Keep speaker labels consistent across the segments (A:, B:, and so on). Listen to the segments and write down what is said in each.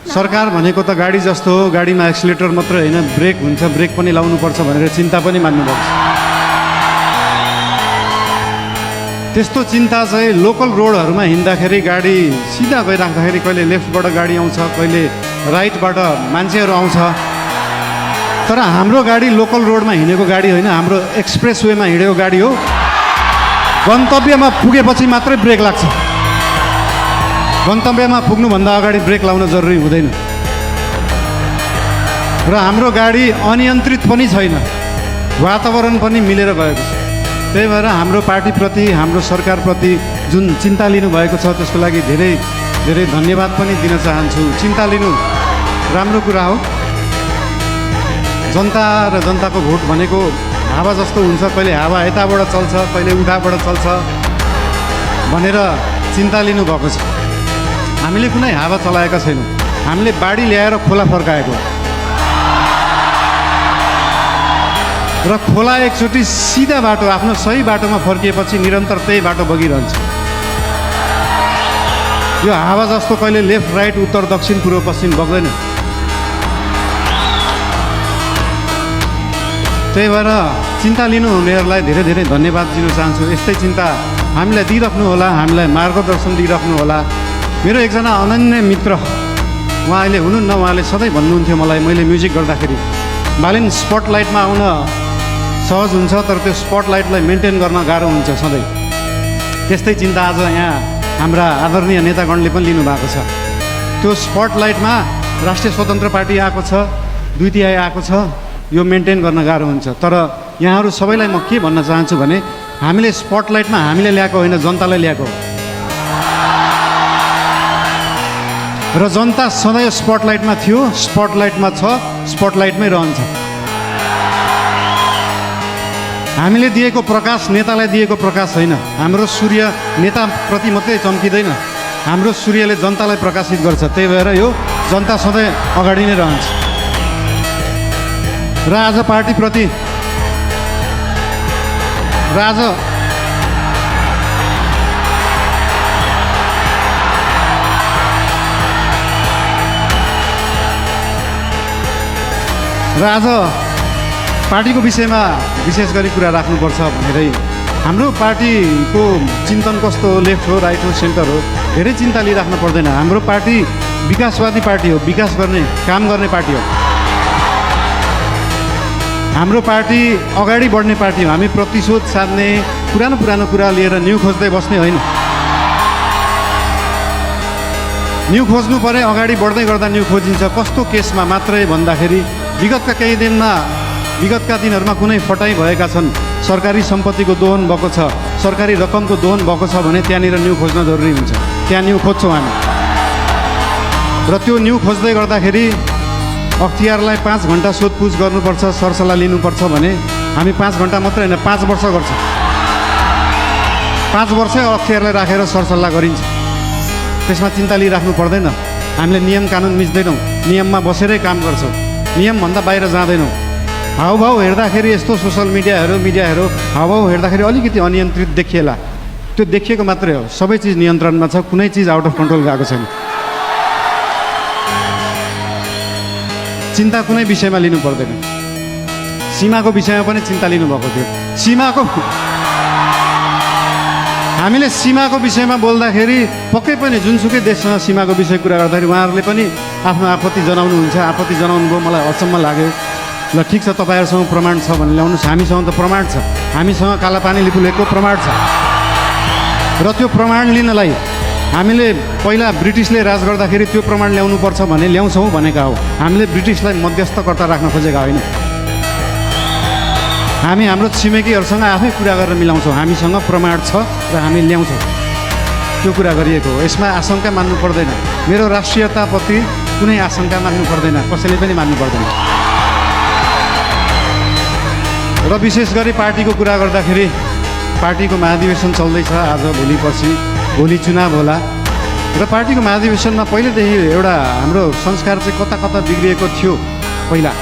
A: सरकार भनेको त गाडी जस्तो हो, गाडीमा एक्सिलेटर मात्रै होइन ब्रेक हुन्छ, ब्रेक पनि लाउनुपर्छ भनेर चिन्ता पनि मान्नुभएको छ। त्यस्तो चिन्ता चाहिँ लोकल रोडहरूमा हिँड्दाखेरि गाडी सिधा गइराख्दाखेरि कहिले लेफ्टबाट गाडी आउँछ, कहिले राइटबाट मान्छेहरू आउँछ। तर हाम्रो गाडी लोकल रोडमा हिँडेको गाडी होइन, हाम्रो एक्सप्रेस वेमा हिँडेको गाडी हो। गन्तव्यमा पुगेपछि मात्रै ब्रेक लाग्छ, गन्तव्यमा पुग्नुभन्दा अगाडि ब्रेक लाउन जरुरी हुँदैन। र हाम्रो गाडी अनियन्त्रित पनि छैन, वातावरण पनि मिलेर गएको छ। त्यही भएर हाम्रो पार्टीप्रति, हाम्रो सरकारप्रति जुन चिन्ता लिनुभएको छ त्यसको लागि धेरै धेरै धन्यवाद पनि दिन चाहन्छु। चिन्ता लिनु राम्रो कुरा हो। जनता र जनताको भोट भनेको हावा जस्तो हुन्छ, कहिले हावा यताबाट चल्छ, कहिले उताबाट चल्छ भनेर चिन्ता लिनुभएको छ। हामीले कुनै हावा चलाएका छैनौँ, हामीले बाढी ल्याएर खोला फर्काएको र खोला एकचोटि सिधा बाटो आफ्नो सही बाटोमा फर्किएपछि निरन्तर त्यही बाटो बगिरहन्छ। यो हावा जस्तो कहिले लेफ्ट राइट उत्तर दक्षिण पूर्व पश्चिम बग्दैन। त्यही भएर चिन्ता लिनुहुनेहरूलाई धेरै धेरै धन्यवाद दिन चाहन्छु। यस्तै चिन्ता हामीलाई दिइराख्नु होला, हामीलाई मार्गदर्शन दिइराख्नु होला। मेरो एकजना अनन्य मित्र उहाँ अहिले हुनुहुन्न, उहाँले सधैँ भन्नुहुन्थ्यो मलाई, मैले म्युजिक गर्दाखेरि बालिन स्पटलाइटमा आउन सहज हुन्छ तर त्यो स्पटलाइटलाई मेन्टेन गर्न गाह्रो हुन्छ सधैँ। त्यस्तै चिन्ता आज यहाँ हाम्रा आदरणीय नेतागणले पनि लिनुभएको छ। त्यो स्पटलाइटमा राष्ट्रिय स्वतन्त्र पार्टी आएको छ, 2/3 आएको छ, यो मेन्टेन गर्न गाह्रो हुन्छ। तर यहाँहरू सबैलाई म के भन्न चाहन्छु भने हामीले स्पटलाइटमा हामीले ल्याएको होइन, जनतालाई ल्याएको र जनता सधैँ स्पटलाइटमा थियो, स्पटलाइटमा छ, स्पटलाइटमै रहन्छ। हामीले दिएको प्रकाश नेतालाई दिएको प्रकाश होइन। हाम्रो सूर्य नेताप्रति मात्रै चम्किँदैन, हाम्रो सूर्यले जनतालाई प्रकाशित गर्छ। त्यही भएर यो जनता सधैँ अगाडि नै रहन्छ। र आज पार्टीप्रति आज पार्टीको विषयमा विशेष गरी कुरा राख्नुपर्छ भनेरै हाम्रो पार्टीको चिन्तन कस्तो हो, लेफ्ट हो, राइट हो, सेन्टर हो, धेरै चिन्ता लिइराख्नु पर्दैन। हाम्रो पार्टी विकासवादी पार्टी हो, विकास गर्ने काम गर्ने पार्टी हो। हाम्रो पार्टी अगाडि बढ्ने पार्टी हो। हामी प्रतिशोध साध्ने, पुरानो कुरा लिएर न्यू खोज्दै बस्ने होइन। न्यू खोज्नु परे अगाडि बढ्दै गर्दा न्यू खोजिन्छ। कस्तो केसमा मात्रै भन्दाखेरि विगतका दिनहरूमा कुनै फटाइ भएका छन्, सरकारी सम्पत्तिको दोहन भएको छ, सरकारी रकमको दोहन भएको छ भने त्यहाँनिर न्यू खोज्न जरुरी हुन्छ। त्यहाँ न्यू खोज्छौँ हामी। र त्यो न्यू खोज्दै गर्दाखेरि अख्तियारलाई 5 घन्टा सोधपुछ गर्नुपर्छ, सरसल्लाह लिनुपर्छ भने हामी 5 घन्टा मात्रै होइन 5 वर्ष गर्छ। 5 वर्षै अख्तियारलाई राखेर सरसल्लाह गरिन्छ। त्यसमा चिन्ता लिइराख्नु पर्दैन। हामीले नियम कानुन मिच्दैनौँ, नियममा बसेरै काम गर्छौँ, नियमभन्दा बाहिर जाँदैनौँ। हाउभाउ हेर्दाखेरि यस्तो सोसल मिडियाहरू हाउभाउ हेर्दाखेरि अलिकति अनियन्त्रित देखिएला, त्यो देखिएको मात्रै हो। सबै चिज नियन्त्रणमा छ, कुनै चिज आउट अफ कन्ट्रोल गएको छैन। चिन्ता कुनै विषयमा लिनु पर्दैन। सीमाको विषयमा पनि चिन्ता लिनुभएको थियो। हामीले सीमाको विषयमा बोल्दाखेरि पक्कै पनि जुनसुकै देशसँग सीमाको विषय कुरा गर्दाखेरि उहाँहरूले पनि आफ्नो आपत्ति जनाउनुहुन्छ। आपत्ति जनाउनुभयो, मलाई अचम्म लाग्यो। ल ठिक छ, तपाईँहरूसँग प्रमाण छ भने ल्याउनुहोस्। हामीसँग त प्रमाण छ, हामीसँग कालापानी लिपुलेको प्रमाण छ। र त्यो प्रमाण लिनलाई हामीले पहिला ब्रिटिसले राज गर्दाखेरि त्यो प्रमाण ल्याउनुपर्छ भने ल्याउँछौँ भनेका हो। हामीले ब्रिटिसलाई मध्यस्थकर्ता राख्न खोजेका होइन। हामी हाम्रो छिमेकीहरूसँग आफै कुरा गरेर मिलाउँछौँ। हामीसँग प्रमाण छ र हामी ल्याउँछौँ, त्यो कुरा गरिएको हो। यसमा आशंका मान्नु पर्दैन। मेरो राष्ट्रियताप्रति कुनै आशंका मान्नु पर्दैन, कसैले पनि मान्नु पर्दैन। र विशेष गरी पार्टीको कुरा गर्दाखेरि पार्टीको महाधिवेशन चल्दैछ। आज भोलि पर्सि भोलि चुनाव होला र पार्टीको महाधिवेशनमा पहिलेदेखि एउटा हाम्रो संस्कार चाहिँ कता कता बिग्रिएको थियो। पहिला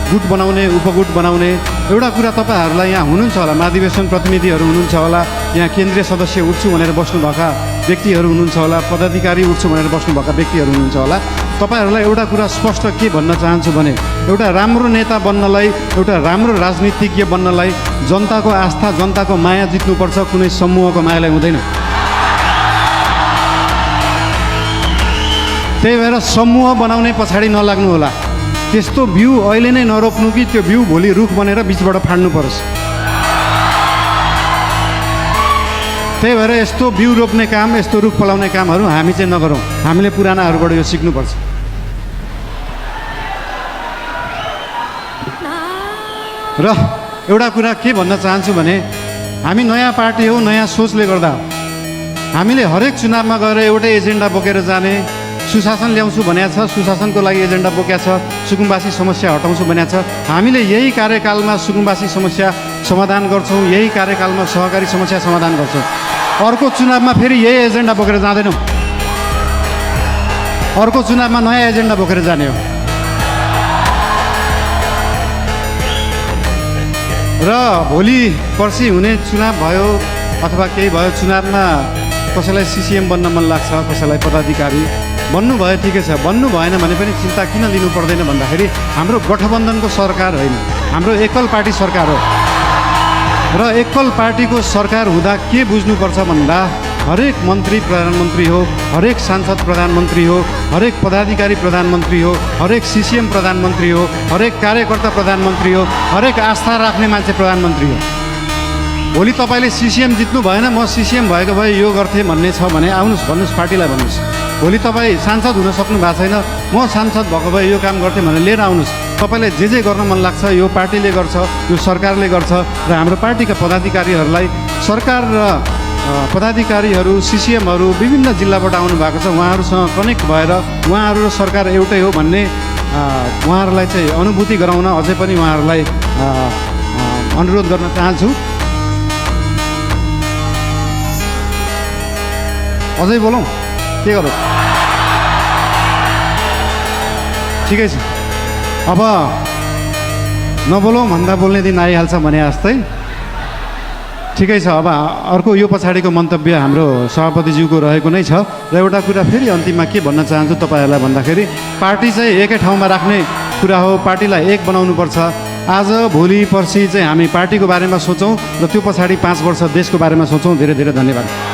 A: गुट बनाउने, उपगुट बनाउने एउटा कुरा तपाईँहरूलाई यहाँ हुनुहुन्छ होला, महाधिवेशन प्रतिनिधिहरू हुनुहुन्छ होला, यहाँ केन्द्रीय सदस्य उठ्छु भनेर बस्नुभएका व्यक्तिहरू हुनुहुन्छ होला, पदाधिकारी उठ्छु भनेर बस्नुभएका व्यक्तिहरू हुनुहुन्छ होला। तपाईँहरूलाई एउटा कुरा स्पष्ट के भन्न चाहन्छु भने एउटा राम्रो नेता बन्नलाई, एउटा राम्रो राजनीतिज्ञ बन्नलाई जनताको आस्था, जनताको माया जित्नुपर्छ, कुनै समूहको मायालाई हुँदैन। त्यही भएर समूह बनाउने पछाडि नलाग्नु होला। त्यस्तो बिउ अहिले नै नरोप्नु कि त्यो बिउ भोलि रुख बनेर बिचबाट फाड्नु परोस्। त्यही भएर यस्तो बिउ रोप्ने काम, यस्तो रुख फलाउने कामहरू हामी चाहिँ नगरौँ। हामीले पुरानाहरूबाट यो सिक्नुपर्छ। र एउटा कुरा के भन्न चाहन्छु भने हामी नयाँ पार्टी हो, नयाँ सोचले गर्दा हामीले हरेक चुनावमा गएर एउटै एजेन्डा बोकेर जाने, सुशासन ल्याउँछु भनेको छ, सुशासनको लागि एजेन्डा बोकेको छ, सुकुम्बासी समस्या हटाउँछु भनेको छ। हामीले यही कार्यकालमा सुकुम्बासी समस्या समाधान गर्छौँ, यही कार्यकालमा सहकारी समस्या समाधान गर्छौँ। अर्को चुनावमा फेरि यही एजेन्डा बोकेर जाँदैनौँ। अर्को चुनावमा नयाँ एजेन्डा बोकेर जाने हो। र भोलि पर्सि हुने चुनाव भयो अथवा केही भयो, चुनावमा कसैलाई सिसिएम बन्न मन लाग्छ, कसैलाई पदाधिकारी बन्नु भयो, ठिकै छ। बन्नु भएन भने पनि चिन्ता किन लिनु पर्दैन भन्दाखेरि हाम्रो गठबन्धनको सरकार होइन, हाम्रो एकल पार्टी सरकार हो। र एकल पार्टीको सरकार हुँदा के बुझ्नुपर्छ भन्दा हरेक मन्त्री प्रधानमन्त्री हो, हरेक सांसद प्रधानमन्त्री हो, हरेक पदाधिकारी प्रधानमन्त्री हो, हरेक सिसिएम प्रधानमन्त्री हो, हरेक कार्यकर्ता प्रधानमन्त्री हो, हरेक आस्था राख्ने मान्छे प्रधानमन्त्री हो। भोलि तपाईँले सिसिएम जित्नु भएन, म सिसिएम भएको भए यो गर्थेँ भन्ने छ भने आउनुहोस्, भन्नुहोस्, पार्टीलाई भन्नुहोस्। भोलि तपाईँ सांसद हुन सक्नु भएको छैन, म सांसद भएको भए यो काम गर्थेँ भनेर लिएर आउनुहोस्। तपाईँलाई जे गर्न मन लाग्छ यो पार्टीले गर्छ, यो सरकारले गर्छ। र हाम्रो पार्टीका पदाधिकारीहरूलाई, सरकार र पदाधिकारीहरू, सिसिएमहरू विभिन्न जिल्लाबाट आउनु भएको छ। उहाँहरूसँग कनेक्ट भएर उहाँहरू र सरकार एउटै हो भन्ने उहाँहरूलाई चाहिँ अनुभूति गराउन अझै पनि उहाँहरूलाई अनुरोध गर्न चाहन्छु। अझै बोलौँ, के गरौँ? ठिकै छ, अब नबोलौँ भन्दा बोल्ने दिन आइहाल्छ भने जस्तै। ठिकै छ, अब अर्को यो पछाडिको मन्तव्य हाम्रो सभापतिज्यूको रहेको नै छ। र एउटा कुरा फेरि अन्तिममा के भन्न चाहन्छु तपाईँहरूलाई भन्दाखेरि पार्टी चाहिँ एकै ठाउँमा राख्ने कुरा हो, पार्टीलाई एक बनाउनुपर्छ। आज भोलि पर्सि चाहिँ हामी पार्टीको बारेमा सोचौँ र त्यो पछाडि 5 वर्ष देशको बारेमा सोचौँ। धेरै धेरै धन्यवाद।